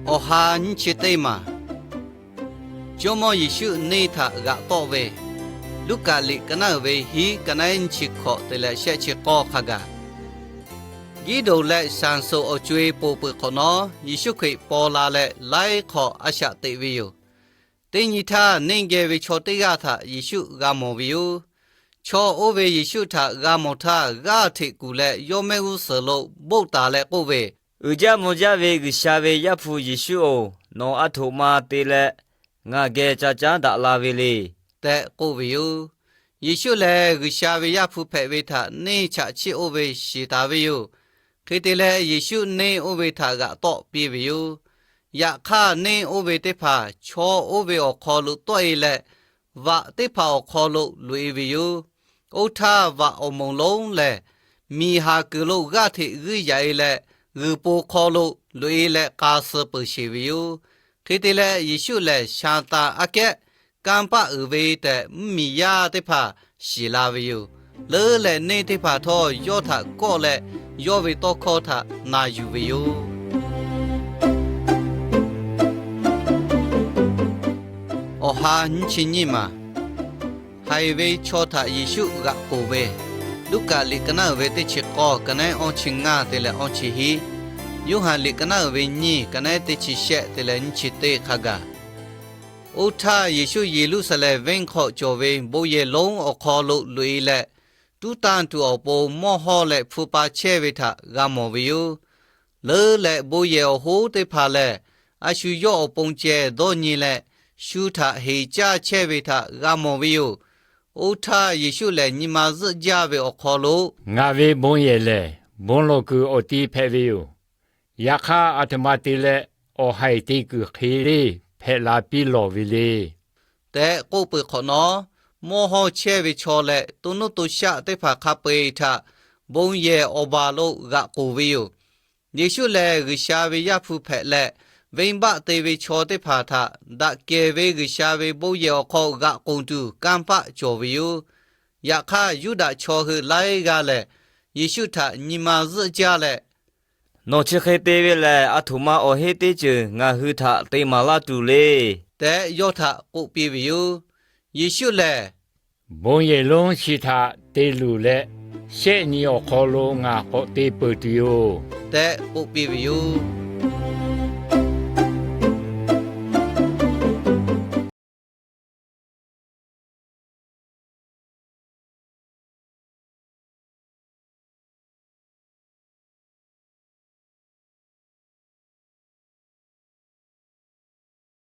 Awˬ ha nyiˇ chi teˇ maˬ, Jawˇmawˇ Yeˍsuˆ neˇ htaꞈ g'aꞈ tawˆ ve, Luˉkaꞈ liꞈ ka naˉ uiˍ ve hiˉ ka naˉ nyiˇ chi hkawꞈ te leh shehˆ chi k'awˇ hk'a gaˬ. Giˉdonˍ leh Saˍsonˍ awˬ co-e ponˬ peuˬ hk'awꞈ nawˉ, Yeˍsuˆ Hkriꞈ paw la leh laiˉ hk'awꞈ a shaꞈ teꞈ ve yoˬ. Teˇ nyi htaˇ, neˇ geh ve chaw teˇ g'aˇ htaꞈ Yeˍsuˆ g'a mawˬ ve yoˬ. Chaw oˇ ve Yeˍsuˆ htaꞈ g'a mawˬ htaˇ, g'aˇ hteꞈ kuˬ leh yawˇ mehˆ g'uˇ suhˍ lo boˆ taˍ leh k'oˆ ve, Uiˍ jaˇ mvuh jaˇ ve G'uiˬsha ve Yaˇ hpu Yeˍsuˆ-oˬ, nawˬ a htoꞈ ma te leh ngaˬ geh ca caˉ daꞈ la ve le tehꞈ k'oˆ ve yoˬ. Yeˍsuˆ lehˬ, G'uiˬsha ve Yaˇ hpu hpehꞈ ve htaꞈ neˇ chaꞈ chiˇ oˇ ve shiˍ taˍ ve yoˬ. Hk'e te leh, Yeˍsuˆ neˇ oˇ ve htaꞈ g'aꞈ tawˆ piˇ ve yoˬ. Yaꞈ hk'aˇ, neˇ oˇ ve teˇ hpaˍ chaw oˇ ve awˬ hk'aw lo tawˆ-e leh, vaꞈ teˇ hpaˍ awˬ hk'aw lo loꞈ-e ve yoˬ. Oˇ htaˇ, vaꞈ awˬ moˍ lonˉ lehˬ, miˬ haˍ kuiˬ lo g'aˇ hteꞈ g'uiˇ yaꞈ-e leh, g'uiˬ po hk'aw lo loꞈ-e leh k'a suh peuˬ sheˬ ve yoˬ. Hk'e te leh, Yeˍsuˆ lehˬ Saˍtanˍ aꞈ kehˉ kanˇ paˆ uiˍ ve tehꞈ, mvuhˇmiˬ yaˇ teˇ hpaˍ shiˍ la ve yoˬ. Leuˉ leh, neˇ teˇ hpaˍ htawˇ yawˇ htaꞈ kawˆ leh, yawˇ ve tawˇ hkawˇ htaꞈ na yuˬ ve yoˬ. Awˬ ha nyiˇ chi nyiˇ maˬ, haiˬ ve chaw htaꞈ Yeˍsuˆ g'aꞈ k'oˍ ve, Luˉkaꞈ liꞈ ka naˉ uiˍ ve teˇ chi k'awˇ ka naˉ awˇ chi ngaˇ te leh awˇ chi hiˉ, Yoˇhanˬ liꞈ ka naˉ uiˍ ve nyiˇ ka naˉ teˇ chi shehˆ te leh nyiˇ chi teˇ hk'a gaˬ. Oˇ htaˇ, Yeˍsuˆ Yeˍruˆsaˍlehnˍ venˇ hk'aw cawˬ ve bon yehˬ lonˉ awˬ hk'aw lo loꞈ-e leh, tuˉ tanˇ tuˬ awˬ pon mawˇ hawˇ leh hpu pa chehˇ ve htaꞈ g'a mawˬ ve yoˬ. Leuˉ leh, bon yehˬ awˬ hoˉ teˇ hpaˍ lehˬ, a shu yawˇ awˬ pon ceh dawˇ nyi leh, shu htaꞈ heˍ caˇ chehˇ ve htaꞈ g'a mawˬ ve yoˬ. Oˇ htaˇ, Yeˍsuˆ lehˬ nyi ma zuhˆ jaˇ ve awˬ hk'aw lo, Ngaˬ ve bon yehˬ lehˬ, bon lawˬ kuiˬ awˬ ti hpehꞈ ve yoˬ. Yaꞈ hk'aˇ, aˬ htoꞈ ma te leh awˬ haiˬ te kuiˬ hk'e le hpehꞈ la piˇ lawˬ ve le tehꞈ k'oˆ peuˬ hk'awꞈ nawˉ, mawˇ hawˇ chehˇ ve chaw leh to nuˇ to shaˆ teˇ hpaˍ hk'a peu-eˬ htaꞈ bon yehˬ awˬ baˬ lo g'aꞈ k'oˍ ve yoˬ. Yeˍsuˆ lehˬ, G'uiˬsha ve Yaˇ hpu hpehꞈ leh, venˇbaˆ te ve chaw teˇ hpaˍ htaꞈ daꞈ kehˬ ve G'uiˬsha ve bon yehˬ awˬ hk'aw g'aꞈ k'oˍ tuˬ kanˇ paˆ cawˬ ve yoˬ. Yaꞈ hk'aˇ, Yuˇdaꞈ chaw hui laiˉ g'aˇ lehˬ, Yeˍsuˆ htaꞈ nyi ma zuhˆ jaˇ leh, Nawˬ chi hk'e te ve lehˬ, aˬ htoꞈ ma awˬ heˆ teˇ ceuˬ ngaˬ hui htaꞈ te maˍ laˇ tuˬ le tehꞈ, yawˇ htaꞈ k'oˆ piˇ ve yoˬ. Yeˍsuˆ lehˬ, Bon yehˬ lonˉ chi htaꞈ te luˬ leh, shehˆ nyi awˬ hk'aw lo ngaˬ k'awꞈ te peuˬ tuˬ yoˬ tehꞈ k'oˆ piˇ ve yoˬ.